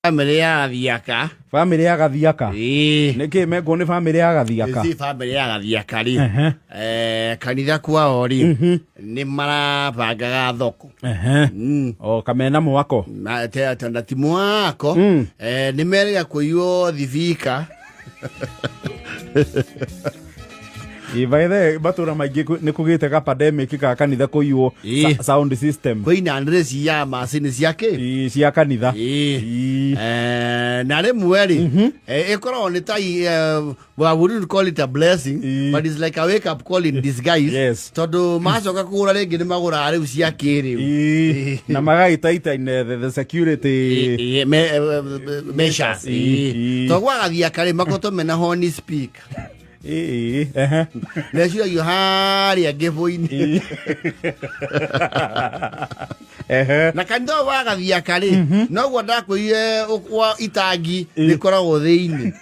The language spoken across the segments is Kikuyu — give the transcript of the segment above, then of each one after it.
Bamĩrĩ ya Gathiaka. Bamĩrĩ ya Gathiaka. Ĩĩ. Nĩkĩ mekwo nĩ bamĩrĩ ya Gathiaka? Si bamĩrĩ ya Gathiaka rĩ. Ehe. Kanitha kwao rĩ nĩ marabangaga thoko. Ehe. O kamena mwako. Na na ti mwako. Nĩ merĩga kũiywo thibika. Ĩ, by the way, matũra maingĩ nĩ kũgĩte ga pandemic ka kanitha kũiywo Ĩ. sound system. Kwĩna ndĩrĩ cia macini ciake. Ĩ, cia kanitha. Ĩ. Ĩ. Na rĩmwe rĩ ĩkoragwo nĩ ta well, I wouldn't call it a blessing, but it's like a wake up call in disguise. Tondũ macoka kũgũra rĩngĩ nĩ magũraga rĩu cia kĩrĩu. Ĩ, na magagĩtaitaine the security Ĩ, measures. Ĩ. Tondũ gwagathiaka rĩ makoretwo mena horn speaker. Ĩ, ehe. Meciragio harĩa ngĩbũ-inĩ. Ĩ. Ehe. Na kanitha ũyũ wa Gathiaka rĩ, noguo ndakwĩrire wa itangi rĩkoragwo thĩinĩ.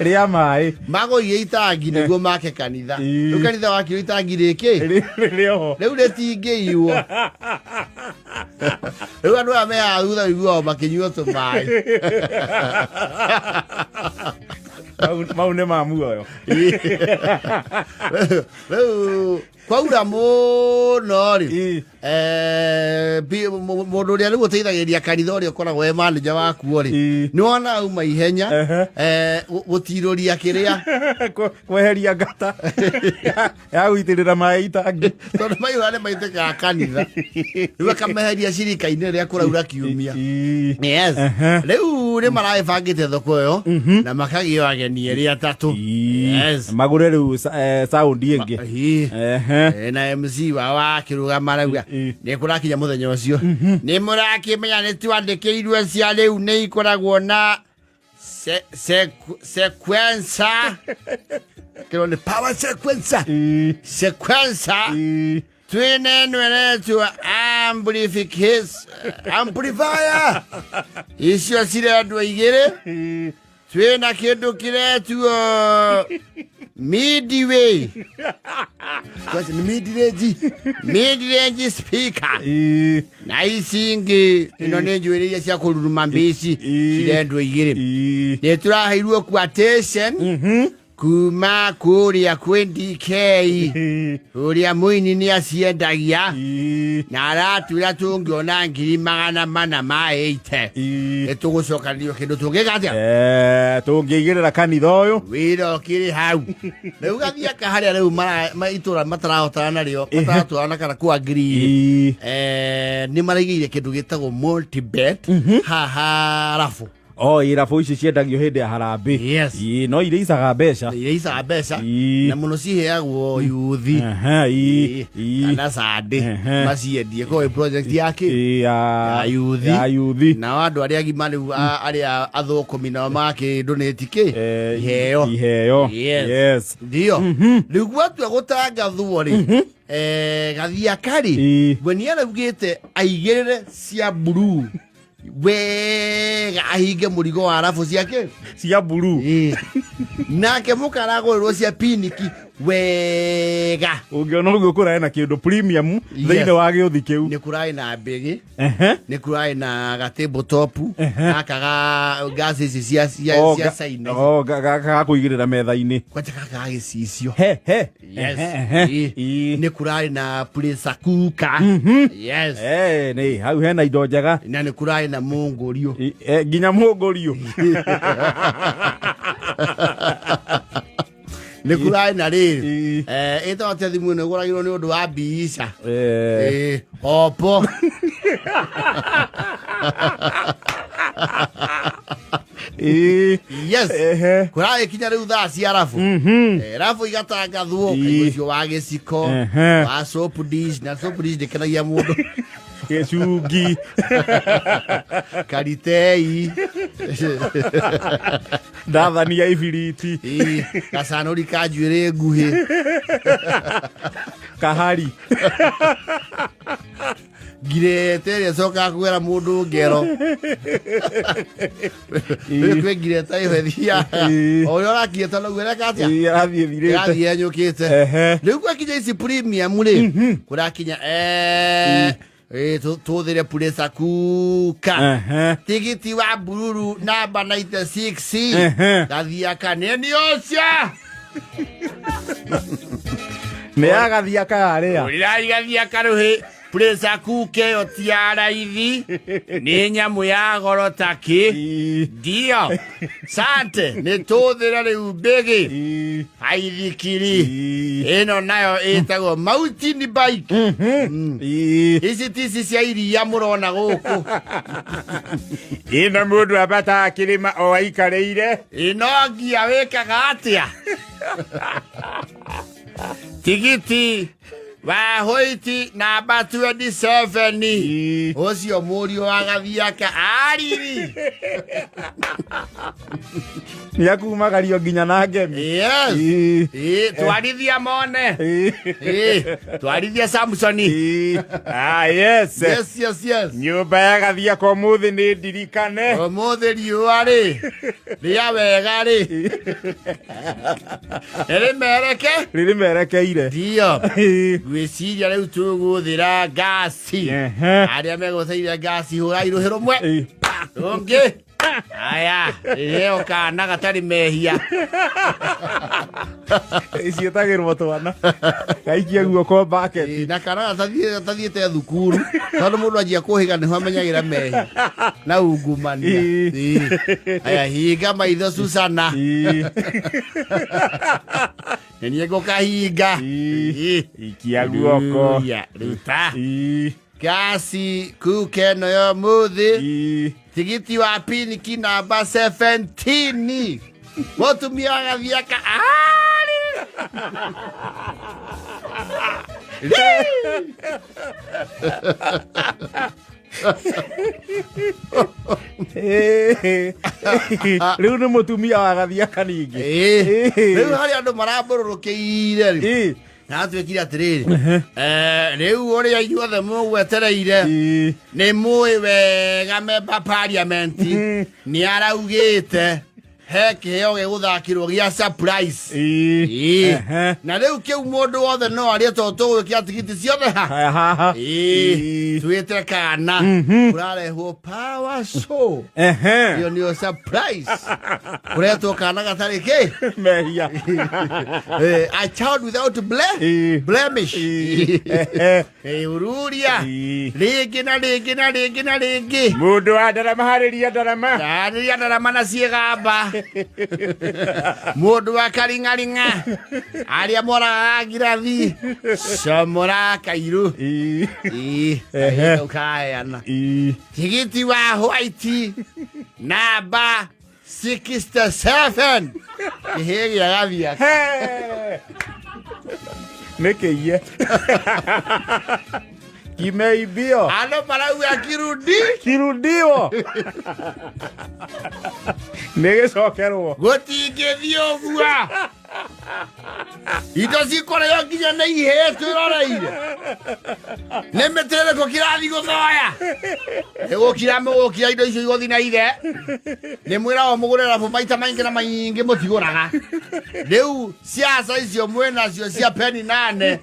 Rĩa maĩ. Magũire itangi nĩguo make kanitha. Rĩu kanitha wakirwo itangi rĩkĩ? Rĩrĩ oho. Rĩu rĩtingĩiywo. Rĩu andũ aya mehaha thutha wĩiguaga makĩnyua tũmaĩ. Mau nĩ ma muoyo. Rĩu kwaura mũno rĩ, Ĩ. Mũndũ ũrĩa rĩu ũteithagĩrĩria kanitha ũrĩa ũkoragwo e manager wakuo rĩ, Ĩ. nĩ wona auma ihenya, Ehe. gũtirũria kĩrĩa. Kweheria ngata ya gũitĩrĩra maĩ itangi. Tondũ maihũra nĩ maitĩkaga kanitha, rĩu akameheria cirika-inĩ rĩrĩa kũraura kiumia. Ĩ. Yes. Ehe. Rĩu nĩ maragĩbangĩte thoko ĩyo na makagĩo ageni erĩ atatũ. Ĩ. Yes. Magũre rĩu sound ĩngĩ. Ĩ. Ehe. Na MC wao akĩrũgama arauga Ĩ. nĩ kũrakinya mũthenya ũcio nĩ mũrakĩmenya nĩ twandĩkĩirwo cia rĩu nĩ ikoragwo na sequencer, kĩrwo nĩ power sequencer. Ĩ. Sequencer. Ĩ. Twĩna ĩno ĩretwo amplifier, icio cirendwo igĩrĩ. Ĩ. Twĩna kĩndũ kĩretwo midway. Question, mid range, mid range speaker. Ĩ. Na ici ingĩ ĩno nĩ njuĩrĩ iria cia kũruruma mbici. Ĩ. Cirendwo igĩrĩ. Ĩ. Nĩ tũraheirwo quotation kuma kũrĩa kwĩ DK. Ĩ. Ũrĩa mũini nĩ aciendagia. Ĩ. Na aratwĩra tũngĩona 480,000 Ĩ. nĩ tũgũcokanĩrio kĩndũ tũngĩka atĩa. Tũngĩigĩrĩra kanitha ũyũ. Wĩra ũkĩrĩ hau rĩu gathiaka harĩa rĩu itũra matarahotana narĩo, mataratwarana kana kwa ngiri. Ĩ. Nĩ maraigĩire kĩndũ gĩtagwo multibet haha rabu. O irabu ici ciendagio hĩndĩ ya harambĩ. Yes. Ĩ, no iria icaga mbeca. Iria icaga mbeca. Ĩ. Na mũno ciheagwo yuthi. Ehe, ĩ, ĩ. Kana sande. Ehe. Maciendie koĩ project yake Ĩ, ya ya yuthi. Ya yuthi. Nao andũ arĩa agima rĩu arĩa athũkũmi nao makĩndonĩti kĩ? Iheo. Iheo. Yes. Yes. Ndio rĩu gwatua gũtangathwo rĩ, Gathiaka rĩ, Ĩ. we nĩ araugĩte aigĩrĩre cia mburuu wega ahinge mũrigo wa rabu ciake cia mburu. Ĩ. Nake mũkaragũrĩrwo cia piniki wega. Ũngĩona ũguo kũraĩ na kĩndũ premium thĩinĩ wa gĩũthi kĩu. Nĩ kũraĩ na mbĩgĩ. Ehe. Nĩ kũraĩ na gatable top. Ehe. Gaka ga ngasi ici cia O, cia China. o, ga kũigĩrĩra metha-inĩ. Kwanja gaka ga gĩcicio. He he. Yes. Ehe, ehe. Ĩ. Ĩ. Nĩ kũraĩ na pressure cooker. Yes. Nĩ hau hena indo njega. Na nĩ kũraĩ na mũngũrio. Ĩ, nginya mũngũrio. Nĩ kũraĩ na rĩrĩ. Ĩ. Ĩtagwo atĩa thimũ ĩno ĩgũragĩrwo nĩ ũndũ wa mbica? Opo. Ĩ. Yes. Ehe. Kũragĩkinya rĩu thaa cia rabu. Rabu igatangathwo. Ĩ. Kaigũ ũcio wa gĩciko, Ehe. wa soap dish, na soap dish ndĩkenagia mũndũ. Gĩcungi. Karitei. Ndathani ya ibiriti. Ĩ, gacanũri ka njuĩrĩ nguhĩ. Kahari. Ngirete ĩrĩa ĩcokaga kũgera mũndũ ngero. Rĩu kwĩ ngireta ĩyo ĩthiaga. Ĩ. O ũrĩa ũrakireta noguo ĩreka atĩa? Ĩ, arathiĩ thirĩte. Ĩrathiĩ yenyũkĩte. Ehe. Rĩu gwakinya ici premium rĩ, kũrakinya Tũthĩre puresa kuka. Ehe. Tigiti wa bururu namba 96. Ehe. Gathiaka nĩ nĩ ũcio. Nĩ yagathiaka yarĩa. Ũrĩrai gathiaka rũhĩ. Puresa kuka ĩyo ti ya raithi. Nĩ nyamũ ya goro ta kĩ. Ndio. Sante nĩ tũthĩre rĩu mbĩgĩ. Aithikiri. Ĩno nayo ĩtagwo mountain bike. Ici ti ici cia iria mũrona gũkũ. Ĩno mũndũ ambataga kĩrĩma o aikarĩire. Ĩno ngia wĩkaga atĩa? Tigiti wa hoiti namba 27. Ũcio mũriũ wa Gathiaka ariri. Nĩ akumagario nginya na ngemi. Yes. Ĩ, twarithia mone. Ĩ, twarithia Samsoni. Ah, yes. Yes, yes, yes. Nyũmba ya Gathiaka ũmũthĩ nĩ ndirikane. Ũmũthĩ riũa rĩ rĩa wega rĩ rĩmereke Rĩrĩ merekeire. ndio ngwĩciria rĩu tũgũthĩra ngasi. Ehe. Arĩa megũtheire ngasi hũrai rũhĩ rũmwe rũngĩ. Aya rĩheo kana gatarĩ mehia. Ciĩtagĩrwo twana. Gaikia guoko bucket. Ĩ, na kana gatathiĩte thukuru tondũ mũndũ anjia kũhĩga nĩho amenyagĩra mehia na ungumania. Ĩ. Aya hinga maitho Susana. Nĩ niĩ ngũkahinga. Ĩ. Ikia guoko. Ruya, ruta gasi kuke ĩno ya ũmũthĩ. Tigiti wa piniki namba 17 mũtumia wa Gathiaka arĩ. Rĩu nĩ mũtumia wa Gathiaka ningĩ. Ĩ, rĩu harĩ andũ marambũrũrũkĩire rĩ na atuĩkire atĩrĩrĩ, rĩu ũrĩa inyuothe mũgwetereire nĩ mũĩ wega member parliament nĩ araugĩte he kĩheo gĩgũthakĩrwo gĩa surprise. Ĩ. Na rĩu kĩu mũndũ wothe no arĩe tondũ tũgwĩkĩra tigiti ciothe ha. Haha. Ĩ, twĩte kana kũrarehwo power show. Ĩyo nĩyo surprise. Kũretwo kana gatarĩ kĩ. Mehia. A child without blemish. Ururia rĩngĩ na rĩngĩ na rĩngĩ na rĩngĩ. Mũndũ wa ndarama harĩria ndarama. Harĩria ndarama na ciĩgamba. Mũndũ wa karing'aring'a arĩa moragaga ngirathi comora kairu. Ĩ, kau kaheana. Tigiti wa white namba 67 kĩhĩ gĩa Gathiaka. Nĩ kĩiye kimeibio. Andũ marauga kirudi. Kirudiwo nĩ gĩcokerwo. Gũtingĩthiĩ ũguo indo cikũrĩo nginya nĩ ihĩĩ twĩroreire nĩ mĩtĩrĩrĩko kĩrathi gũthoya nĩgũkira mũgũkira indo icio igũthi na ithe nĩ mwĩragwo mũgũre rabu maita maingĩ na maingĩ mũtigũraga rĩu ciaca icio mwĩnacio cia peni nane.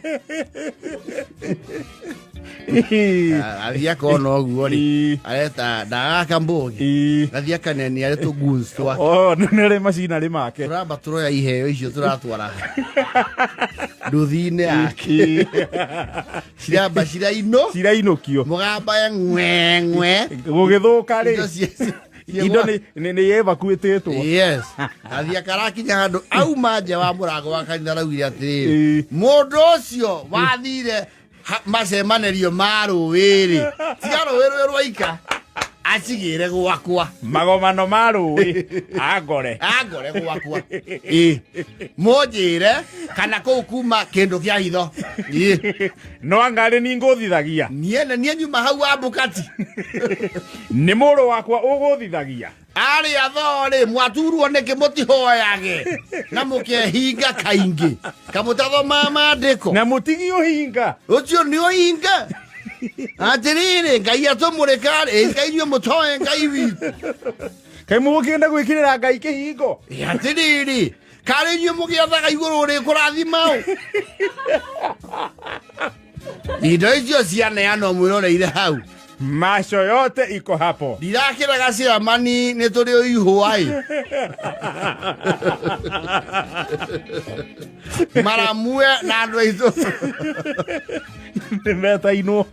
Athiaka ona ũguo rĩ areta ndagaka mbũgi Gathiaka nĩ arĩ tũ goons twake. Oh, nĩ rĩ macinarĩ make. Tũramba tũroya iheo icio tũratwara nduthi-inĩ yake ciramba ciraino Cirainũkio. Mũgamba ya ng'we ng'we. Gũgĩthũka Indo rĩ indo nĩ evacuĩtĩtwo. Yes, Gathiaka karakinya handũ auma nja wa mũrango wa kanitha araugire atĩrĩrĩ, mũndũ ũcio wathire macemanĩrio ma rũĩ-rĩ tiga rũĩ rũĩ rwaika acigĩre gwakwa. Magomano ma rũĩ angore. Angore gwakwa. Ĩ, mũnjĩre kana kũu kuma kĩndũ kĩa hitho. Ĩ. No angarĩ ningũthithagia. Niĩ na niĩ nyuma hau wa Mbũkati. Nĩ mũrũ wakwa ũgũthithagia. Arĩa thorĩ mwaturwo nĩkĩ mũtihoyage na mũkehinga kaingĩ kamũtathomaa maandĩko. Na mũtigi ũhinga. Ũcio nĩ ũhinga atĩrĩrĩ Ngai atũmũrĩka rĩ Ngai inyuĩ mũtoe Ngai witũ. Kaĩ mũgũkĩenda gwĩkĩrĩra Ngai kĩhingo? Ĩ, atĩrĩrĩ karĩ inyuĩ mũgĩathaga igũrũ rĩ kũrathima ũ. Indo icio cianeanwo mwĩroreire hau. Macho yote iko hapo. Ndirakĩrega ciamani nĩ tũrĩ ũihũa ĩ maramue na andũ aitũ. Nĩ metainwo.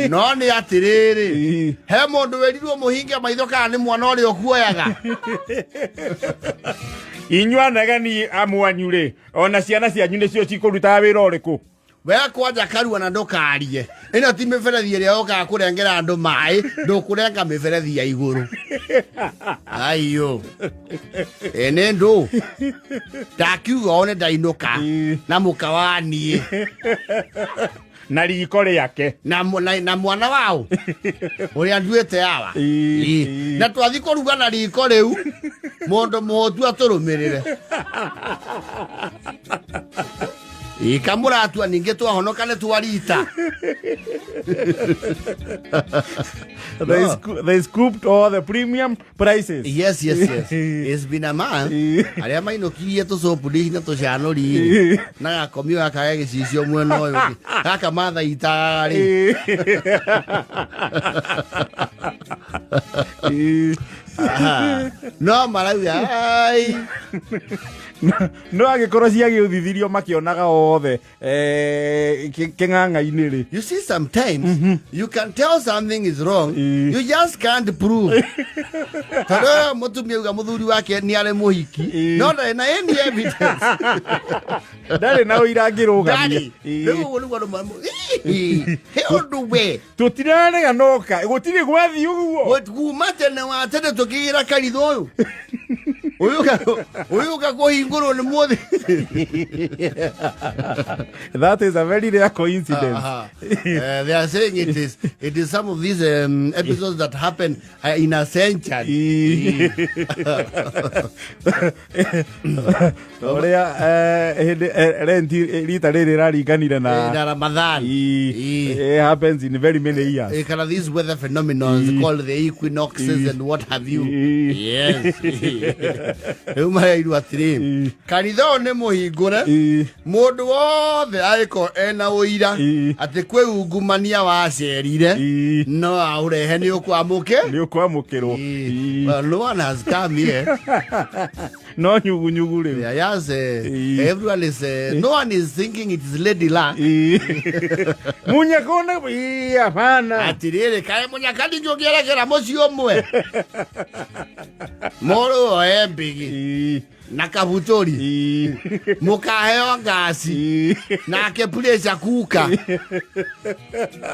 No nĩ atĩrĩrĩ, he mũndũ wĩrirwo mũhinge maitho kana nĩ mwana ũrĩa ũkuoyaga. Inyuĩ anegeni amwanyu rĩ, ona ciana cianyu nĩcio cikũrutaga wĩra ũrĩkũ? We kwanja karua na ndũkarie, ĩno ti mĩberethi ĩrĩa ũkaga kũrengera andũ maĩ, ndũkũrenga mĩberethi ya igũrũ. Aiyo, ĩ nĩ ndũ ndakiuga one ndainũka na mũka wa niĩ na riko rĩake na, na mwana wao ũrĩa nduĩte awa. Ĩ. Na twathi kũruga na riko rĩu mũndũ mũhũtu atũrũmĩrĩre ikamũratua ningĩ twahonoka nĩ twarita. They scooped all the premium prices. Yes, it's been a month. Arĩa mainũkirie tũcũpu na tũcanũri na gakomio gaka ge gĩcicio mwena ũyũ ũngĩ gaka mathaitaga rĩ. Aha. No marauga ai. No angĩkorwo ciagĩũthithirio makĩonaga othe kĩng'ang'a-inĩ rĩ. You see, sometimes you can tell something is wrong, you just can't prove. Tondũ mũtumia uga mũthuri wake nĩ arĩ mũhiki, no ndarĩ na any evidence. Ndarĩ na ũira angĩrũgamia. Ndarĩ. Rĩu ũguo nĩguo andũ he ũndũ we. Tũtirarega noka gũtirĩ gwathiĩ ũguo. Kuma tene wa tene tũkĩgĩra kanitha ũyũ ũyũ ũka kũhingũrwo nĩ mũthĩ. That is a very rare coincidence. They are saying it is some of these episodes that happen in a century. Ũrĩa hĩndĩ renti rita rĩrĩ raringanire na na Ramadhan. It happens in very many years. Kind of these weather phenomenons called the equinoxes and what have you. Yes. Rĩu marairwo atĩrĩ, kanitha ũyũ nĩ mũhingũre, mũndũ wothe angĩkorwo ena ũira atĩ kwĩ ungumania wacerire, no aũrehe nĩ ũkwamũke nĩ ũkwamũkĩrwo. Well, no one has come here. No nyugunyugu rĩu. Yeah, yes, everyone is no one is thinking it is Lady Luck. Munyakona hapana. Atirĩrĩ, kaĩ mũnyaka ndingĩũngĩerekera mũciĩ ũmwe mũrũ oe mbigi na kabutũri mũkaheo ngaci nake pressure kuka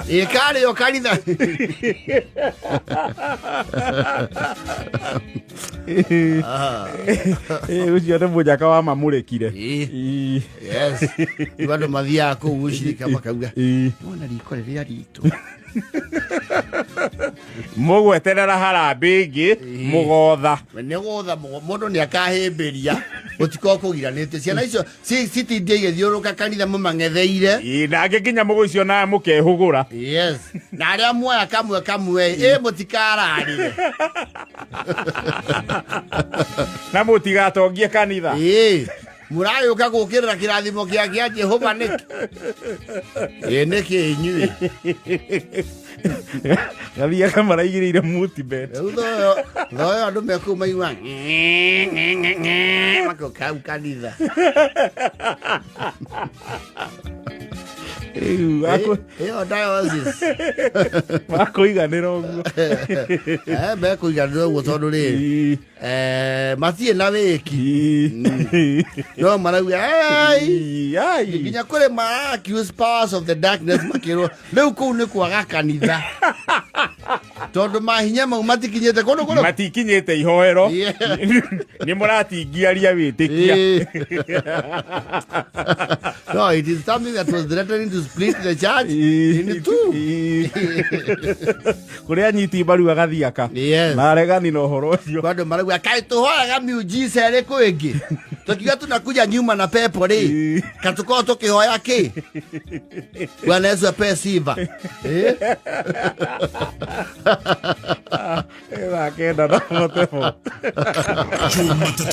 ĩkarĩo kanitha. Ũcio nĩ mũnyaka wa mamũrĩkire. Yes, rĩu andũ mathiaga kũu gũcirika makauga wona riko rĩrĩa ritũ. Mũgweterera harambĩ ĩngĩ mũgotha. Nĩ gũtha mũndũ nĩ akahĩmbĩria gũtikorwo kũgiranĩte ciana icio citindie igĩthiũrũrũka kanitha mũmang'etheire. Nangĩ nginya mũgũicio nawe mũkehũgũra. Yes, na arĩa muoya kamwe kamwe ĩ mũtikararire. Na mũtigatongie kanitha. Ĩ mũragĩũka gũkĩrĩra kĩrathimo kĩa Jehova nĩkĩ? Ĩ nĩkĩ inyuĩ? Gathiaga maraigĩrĩire multibet. Rĩu thoyo andũ mekũu maigua makoka hau kanitha. Rĩu ĩyo diocese makũiganĩra ũguo. Mekũiganĩra ũguo tondũ rĩrĩ matirĩ na wĩki no marauga "Ai, Ai. nginya kũrĩ ma accuse powers of the darkness makĩrwo rĩu kũu nĩ kwaga kanitha tondũ mahinya mau matikinyĩte kũndũ kũrũ Matikinyĩte ihoero. Nĩ mũratingiaria wĩtĩkia. No, it is something that was threatening to split the church in two. Kũrĩa anyiti mbaru agathiaka na aregani na ũhoro ũcio. Kwa andũ marauga kaĩ tũhoyaga miujiza ĩrĩkũ ĩngĩ tukiuga tunakuja nyuma na pepo rĩ katukorwo tũkĩhoya kĩ Bwana Yesu apewe sifa. Eh? Thaa 9:44. Jumatatu.